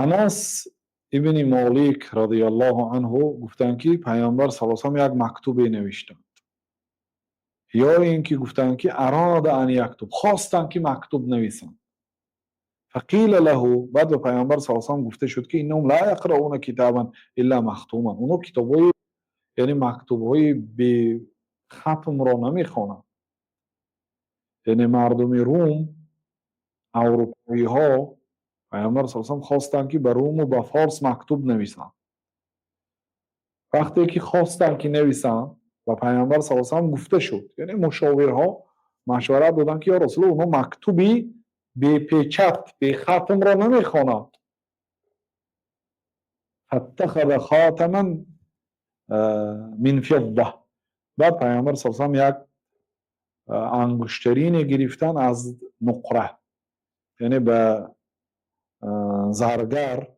Анас ибни Молик радиаллоҳу анҳу гуфтанд, ки Пайғамбар са салам як мактубе навиштанд ё ин ки гуфтанд, ки أراد أن يكتب, хостанд, ки мактуб нависанд. فقيل له, баъд ба Пайғамбар са салам гуфта шуд, ки إنهم لا يقرءون كتابا إلا مختوما, оно китобҳои, яъне мактубҳои бехатмро намехонанд. Яъне мардуми Рум, аврупоиҳо, Пайғамбар са салам хостанд, ки ба Руму ба Форс мактуб нависанд. Вақте ки хостанд, ки нависанд, ба Пайғамбар са салам гуфта шуд, яъне мушовирҳо машварат доданд, ки ё Расулулло, онҳо мактуби бепечат, бехатмро намехонанд. فاتخذ خاتما من فضة, баъд Пайғамбар са салам як ангуштарине гирифтан аз нуқра, яъне ба заргар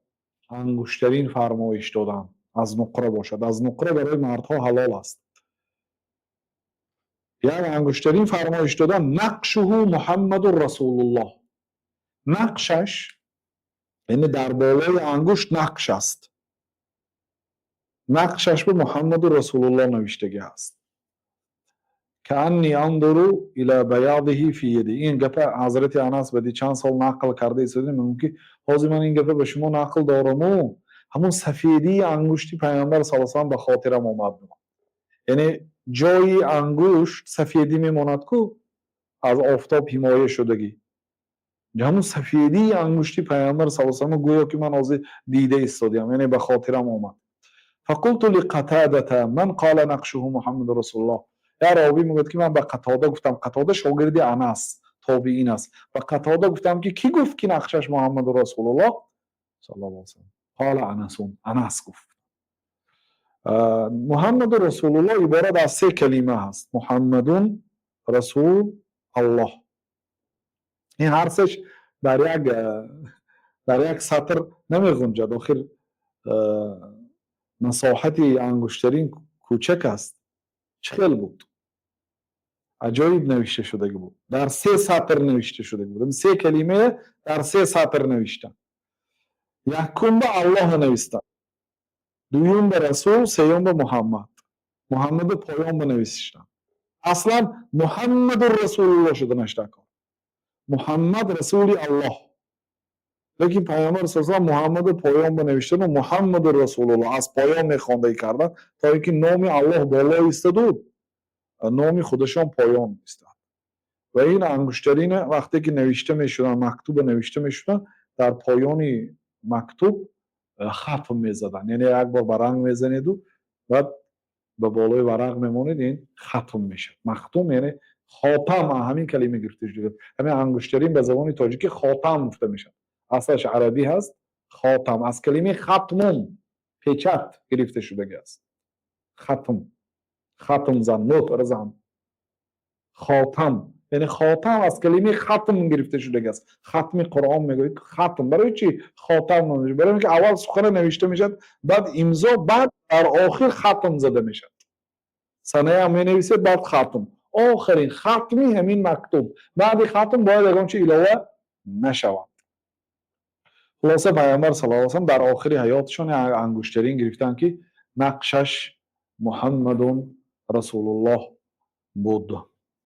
ангуштарин фармоиш доданд, аз нуқра бошад. Аз нуқра барои мардҳо ҳалол аст. Як ангуштарин фармоиш доданд, نقشه محمد رسول الله, нақшаш, яъне дар болои ангушт нақш аст, нақшаш ба Муҳаммаду Расулуллоҳ навиштагӣ аст. كأني أنظر إلى بياضه في يدي. Ин гапа ҳазрати Анас баъди чанд сол нақл карда истода, мегӯм, ки ҳозир ман ин гапа ба шумо нақл дораму ҳамун сафедии ангушти Пайғамбар са салам ба хотирам омад. Яъне ҷои ангушт сафедӣ мемонад ку, аз офтоб ҳимоя шудагӣ. Ҳамун сафедии ангушти Пайғамбар са салам гӯё ки ман ҳозир дида истодиам, яъне ба хотирам омад. فقلت لقتادة من قال نقشه محمد رسول الله. Як ровӣ мегӯяд, ки ман ба Қатода гуфтам. Қатода шогирди Анас, тобиин аст. Ба Қатода гуфтам, ки кӣ гуфт, ки нақшаш Муҳаммаду Расулуллоҳ саллаллоҳу алайҳи васаллам? قال أنس, Анас гуфт. Муҳаммаду Расулуллоҳ иборат аз се калима ҳаст: محمد رسول الله. Ин ҳар сеш дар як сатр намеғунҷад. Охир масоҳати ангуштарин кӯчак аст. Чӣ хел буд? Аҷоиб навишта шудагӣ буд, дар се сатр навишта шудагӣ буд. Се калимая дар се сатр навиштанд. Якум ба Аллоҳ навистанд, дуюм ба Расул, сеюм ба Муҳаммад. Муҳаммаду поён ба навиштанд. Аслан Муҳаммадур Расулуллоҳ шуданаш дар кор, Муҳаммад расули Аллоҳ, лекин Пайғамбар са салам Муҳаммаду поён ба навиштану Муҳаммадур Расулуллоҳ аз поён мехондагӣ карданд, то ин ки номи Аллоҳ боло истоду номи худашон поён истад. Ва ин ангуштарина вақте ки навишта мешуданд, мактуба навишта мешуданд, дар поёни мактуб хатм мезаданд. Яъне як бор ба ранг мезанеду баъд ба болои варақ мемонед, ин хатм мешавад. Махтум, яъне хотам, ҳамин калима гирифта шуда. Ҳамин ангуштарин ба забони тоҷикӣ хотам гуфта мешавад, аслаш арабӣ ҳаст. Хотам аз калимаи ختم, печать гирифта шудагӣ аст. Хатм, хатм зан, мӯҳр зан. Хотам, яъне хотам аз калимаи хатм гирифта шудагӣ аст. Хатми Қуръон мегӯяд, хатм. Барои чӣ хотам? Барои ин ки аввал сухана навишта мешавад, баъд имзо, баъд дар охир хатм зада мешавад. Санаям менависед, баъд хатм, охирин хатми ҳамин мактуб. Баъди хатм бояд ягон чи илова нашавад. Хулоса, Пайғамбар саллаллоҳу алайҳи васаллам дар охири ҳаёташон як ангуштарин гирифтанд, ки нақшаш Муҳаммадун Расулуллоҳ буд.